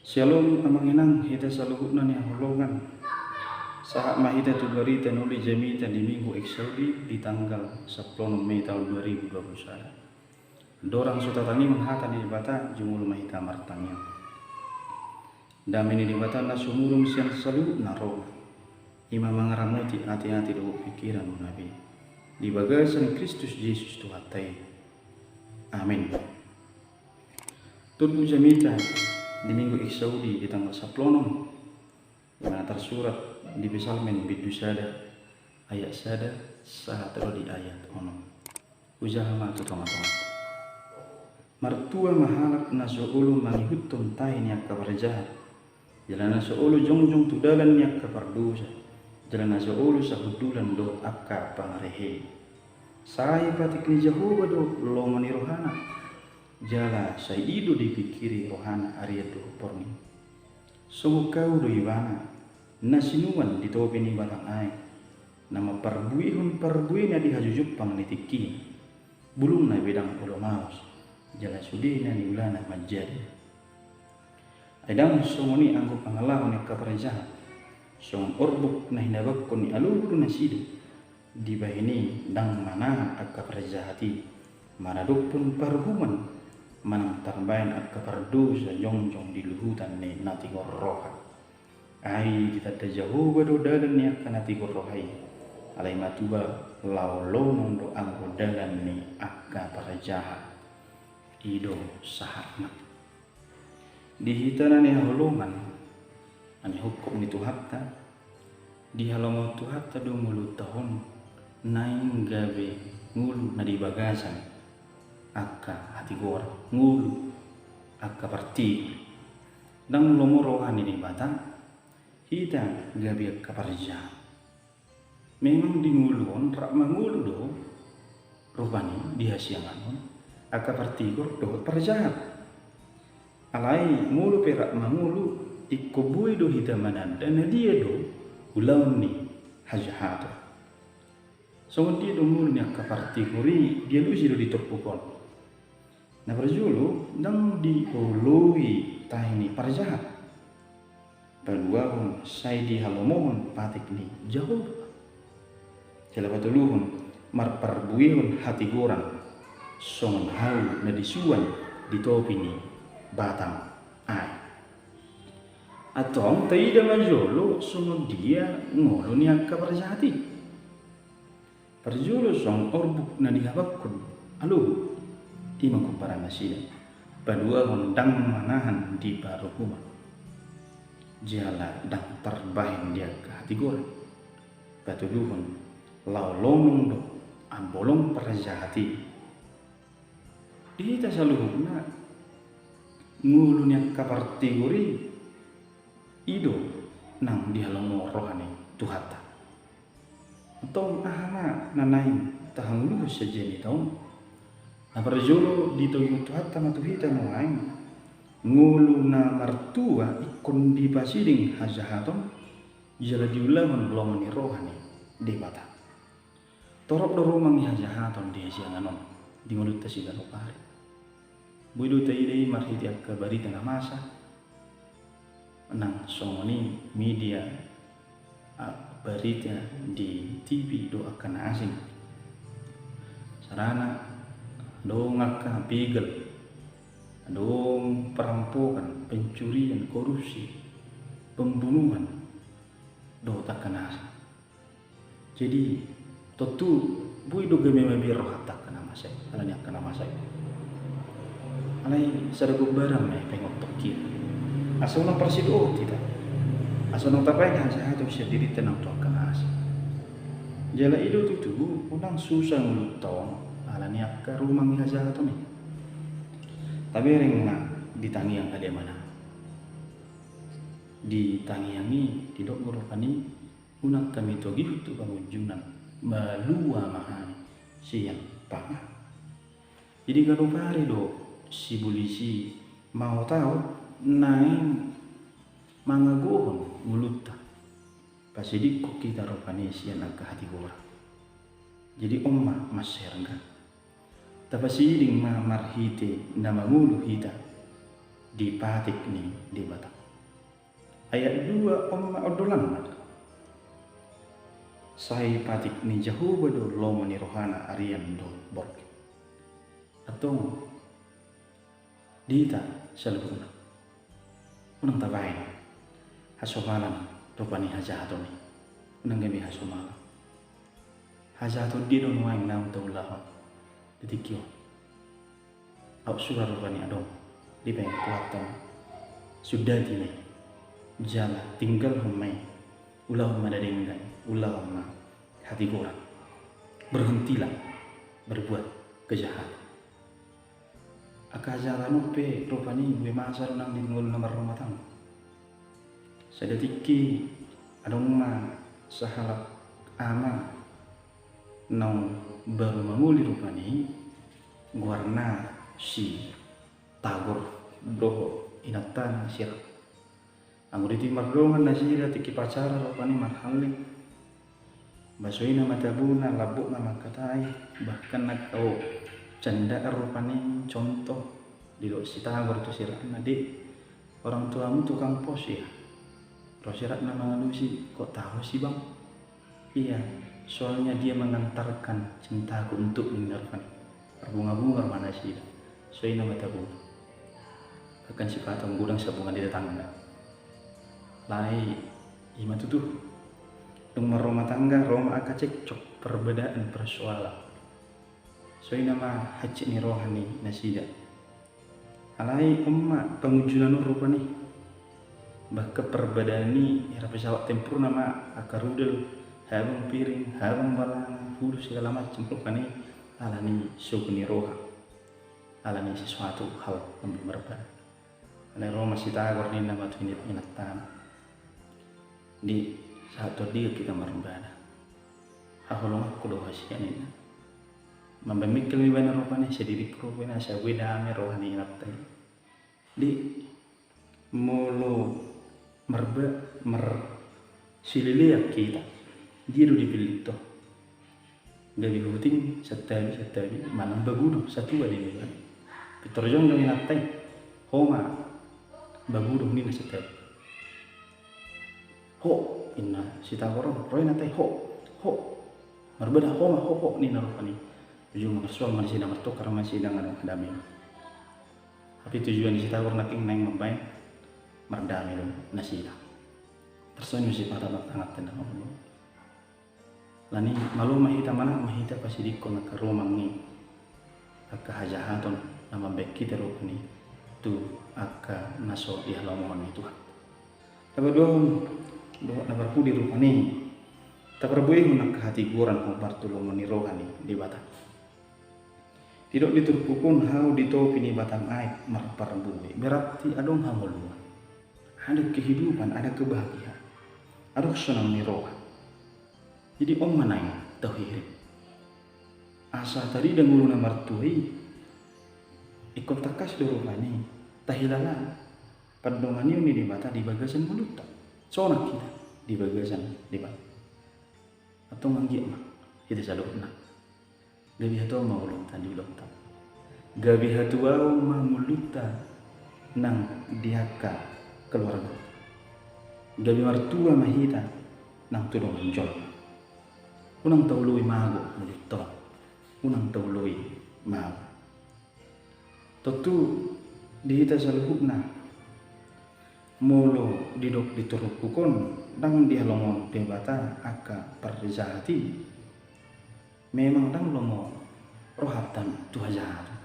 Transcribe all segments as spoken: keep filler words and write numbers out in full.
Syalom amang inang, hita saluhutna ni haholongan. Sahat ma hita tu barita na uli jamita di Minggu Exaudi di tanggal sampulu onom Mei taon dua ribu dua puluh sada. Dorang so tatangihon hata ni Debata, jumolo ma hita martangiang. Dame ni Debata na sumurung sian saluhutna roha, i ma mangaramoti ateate dohot pingkiranmuna be, di bagasan Kristus Jesus Tuhanta i. Amen. Turpuk jamita di Minggu Exaudi di tanggal sampulu onom, di mana tarsurat di Psalmen bindu sada, ayat sada, sahat ro di ayat onom. Hujaha ma tu tongatonga. Martua ma halak na so olo mangihuthon tahi ni angka parjahat, jala na so olo jongjong tu dalan ni angka pardosa, jala na so olo sahundulan dohot angka pangarehe. Sai patik ni Jahowa do lomo ni rohana, jala sai i do dipingkiri rohana arian dohot borngin. Songon hau do ibana, na sinuan di topi ni batang aek, na mamparbuehon parbuena di hajujumpang ni tingkina. Bulungna be ndang olo maos, jala sudena niulana manjadi. Ai ndang songon i anggo pangalaho ni angka parjahat, songon orbuk na hinabakkon ni alogo do nasida. Dibahen i ndang manahan angka parjahat i, maradophon paruhuman, manang tarbahen angka pardosa jongjong di luhutan ni na tigor roha. Ai ditanda Jahowa do dalan ni angka na tigor roha i, alai matua laho lonong do anggo dalan ni angka parjahat. I do sahatna. Di hita na nihaholongan, na nihongkop ni Tuhanta, dihalomohon Tuhanta do ngolunta on, naeng gabe ngolu na di bagasan angka hatigoran, ngolu angka partigor. Ndang lomo roha ni Debata hita gabe angka parjahat. Memang di ngolu on rap mangolu do rupani di hasiangan on angka partigor dohot parjahat. Alai molo pe rap mangolu, ingkon boi do hita mananda na dia do ulaon ni hajahaton. Songon dia do ngolu ni angka partigor i, dialusi do di turpuk on. Na parjolo, ndang dioloi tahi ni parjahat. Paduahon, sai dihalomohon patik ni Jahowa. Jala patoluhon, marparbuehon hatigoran songon hau na disuan di topi ni batang aek. Antong taida ma jolo songon dia ngolu ni angka parjahat i. Parjolo songon orbuk na dihabakkon alogo, i ma gomparan nasida. Paduahon, ndang manahan di paruhuman, jala ndang tarbahen di angka hatigoran. Patoluhon, laho lonong do ambolong parjahat i. Di hita saluhutna, ngolu ni angka partigor i, i do nang dihalomohon roha ni Tuhanta. Antong aha ma na naeng tahangoluhon sian jamita on? Na parjolo, ditogihon Tuhanta ma tu hita nuaeng, ngolu na martua ingkon dipasiding hajahaton, jala diulahon lomo ni roha ni Debata. Torop do rumang ni hajahaton di hasiangan on di ngolunta siganup ari. Boi do taida i marhite angka barita na masa, nang songon i media, ah, barita di T V dohot angka na asing. Sarana adong angka begal, adong perampokan, pencurian, korupsi, pembunuhan dohot angka na asing. Jadi tontu boi do gabe mabiar rohanta angka na masa i, alani angka na masa i. Alai sada gombaran ma i paingothon hita, asa unang parsidohot hita, asa unang tapaeng hajahaton sian dirinta nang tu angka na asing. Jala i do tutu, unang susa ngolunta on alani angka rumang ni hajahaton i. Tabereng ma di tangiang, ale amang inang. Di tangiang i didok do rupani, unang hami togihon tu pangunjunan, malua ma hami sian pangan. Jadi ganup ari do sibolis i maotaot naeng mangagohon ngolunta, pasidingkon hita rupani sian angka hatigoran. Jadi on ma, Mas Serga, Tapasiding ma marhite na mangolu hita di patik ni Debata. Ayat dua on ma ondolanna. Sai patik ni Jahowa do lomo ni rohana arian dohot borngin. Antong di hita saluhutna, unang tabaen hasomalan rupani hajahaton i. Unang gabe hasomalan. Hajahaton dia do nuaeng naung taulahon di tingki on? Aut sura rupani adong dibaen Tuhanta sundati ma i, jala tinggalhon ma i, ulahon ma na denggan, ulahon ma hatigoran. Berhentilah berbuat kejahatan. Angka hajahaton on pe rupani bue masa do nang di ngolu na marrumah tangga. Sada tingki adong ma sahalak ama naung baru mangoli rupani, goarna si Tagor dohot inantana si Ratna. Anggo di tingki mardongan nasida tingki pacaran rupani marhalling, ba so i nama tabona, lambok nama mangkatai, bahkan nangkin candaan rupani contoh didok si Tagor tu si Ratna, "Dek, orang tuamu tukang pos ya?" Ro si Ratna mangalusi, "Kok tahu sih, Bang?" "Iya, soalnya dia mengantarkan cintaku untukmu," ninna rupani. Marbunga-bunga ma nasida. So i nama tabona. Bahkan sipata godang sabungan di tetangga. Alai i ma tutu. Dung marrumah tangga, ro ma angka cekcok, perbedaan, persoalan. So i nama hansit ni roha ni nasida. Alai on ma pangunjunan on rupani. Bahkan perbedaan i, era pesawat tempur nama angka rudal, habang piring, habang balangan, hulu, segala macam rupani, alani sogo ni roha, alani sesuatu hal na marbeda. Alai ro ma si Tagor ninna ma tu inantana, "Di, sahat tu dia hita maribadah. Haholonganku do ho sian," ninna. Mambaen mingkel ma ibana rupani, sai diripu rupani, asa bue dame roha ni inanta i. "Di, molo marba-, marsilelean hita, dia do dipillit ho? Gabe huting santabi, santabi, manang bagudung satua," ninna ibana. Pintor jongjong inanta i. "Ho ma bagudung," ninna santabi. "Ho," ninna si Tagor on, ro inanta i, "Ho, ho. Marbadah ho ma, ho, ho," ninna rupani. Ujungna marsoal ma nasida, martongkar ma nasida, nga adong hadame. Tapi tujuan ni si Tagor nangkin naeng mambaen mardame do nasida. Tarsongon i ma sipata tangtanganta na mangolu. Alani malo ma hita, manat ma hita pasidingkon angka rumang i angka hajahaton na mambaen hita rupani tu angka na so dihalomohon ni Tuhan. Tapaduahon dohot na parpudi rupani, taparbuehon angka hatigoran hombar tu lomo ni roha ni Debata. Didok di turpuk on, "Hau di topi ni batang aek marparbue." Berarti adong hangoluan, ada kehidupan, ada kebahagiaan, adong sonang ni roha. Jadi on ma naeng tahirim asa tarida ngolu na martua i. Ingkon tangkas do rupani tahilala pandonganion ni Debata di bagasan ngolunta. Sonang hita di bagasan Debata. Antong anggiat ma hita saluhutna gabe hatuaon ma ngolunta di ulaonta. Gabe hatuaon ma ngolunta nang di angka keluarga. Gabe martua ma hita nang tu dongan jolma. Unang taoloi mago ngolunta on. Unang taoloi mago. Tontu di hita saluhutna, molo didok di turpuk on, ndang dihalomohon Debata angka parjahat i. Memang ndang lomo rohanta tu hajahaton.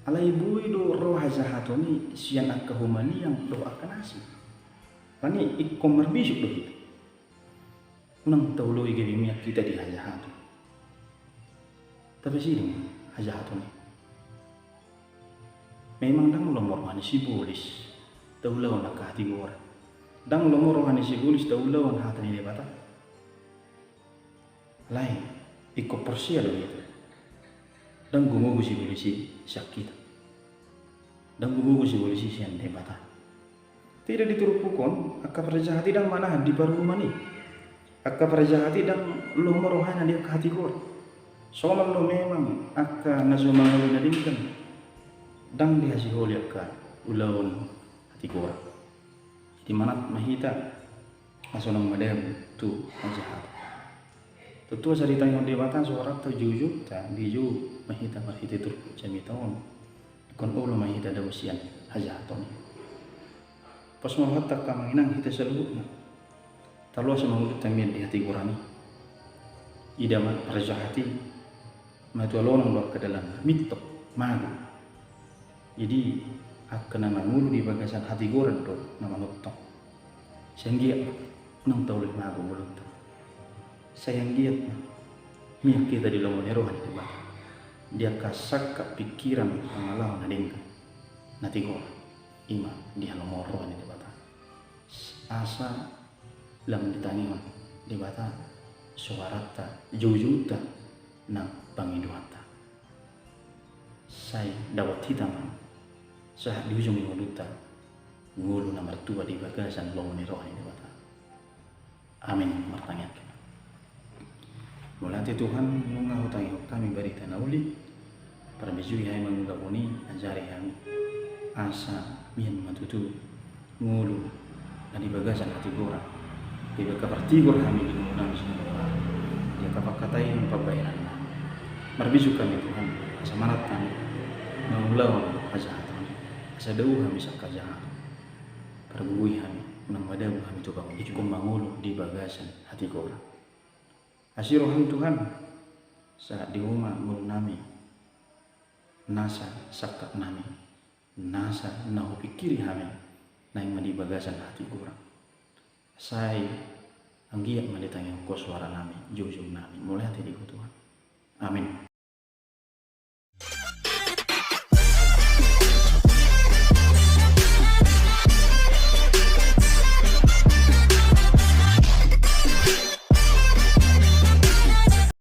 Alai boi do ro hajahaton i sian angka humaliang dohot angka na asing. Alani ingkon marbisuk do hita. Unang taoloi gabe mian hita di hajahaton. Tapasiding hajahaton i. Memang ndang lomo roha ni sibolis taulahon angka hatigoran. Ndang lomo roha ni sibolis taulahon hata ni Debata. Alai ingkon porsea do hita. Ndang gumogo sibolis i sian hita. Ndang gumogo sibolis i sian Debata. Tidak, di turpuk on, angka parjahat i ndang manahan di paruhuman i. Angka parjahat i ndang lomo rohana di angka hatigoran. Songon do memang angka na so mangolu na denggan, ndang dihasiholi angka ulaon hatigoran. Jadi manat ma hita asa unang madabu tu hajahaton. Tontu asa ditangihon Debata suaranta, joujounta, dijou ma hita marhite turpuk jamita on. Ingkon olo ma hita dao sian hajahaton i. Pos ma rohanta angka amang inang, hita saluhutna. Talu asa mangolunta mian di hatigoran i. Ida ma parjahat i, matua lonong do angka dalanna, mintor, mago. Jadi angka na mangolu di bagasan hatigoran do na manongtong. Sai anggiat ma unang taoloi mago ngolunta. Sai anggiat ma mian hita di lomo ni roha ni Debata, di angka sangkap, pikiran, pangalaho na denggan, na tigor, i ma di halomoan roha ni Debata. Asa lam ditangihon Debata suaranta, joujounta nang pangidoanta. Sai dapot hita ma sahat di ujung ni ngolunta ngolu na martua di bagasan lomo ni roha ni Debata. Amin. Martangiang hita. Mauliate Tuhan, nunga hutangihon hami barita na uli. Parbejui hami mangulahon i, ajari hami asa mian ma tutu ngolu na di bagasan hatigoran. Di angka partigor hami di ngolunami sian roha, di angka pangkataion, pambahenannami. Marbisuk hami Tuhan, asa manat hami mangulahon hajahaton, asa dao hami sian hajahaton. Pargogoi hami, unang madabu hami tu pangunjunan, ingkon mangolu di bagasan hatigoran. Asi roham Tuhan, sahat di hamu ma ngolunami, nasa sangkapnami, nasa na hupingkiri hami, naeng ma di bagasan hatigoran. Sai anggiat ma ditangihon Ho suaranami, joujounami. Mauliate di Ho Tuhan. Amin.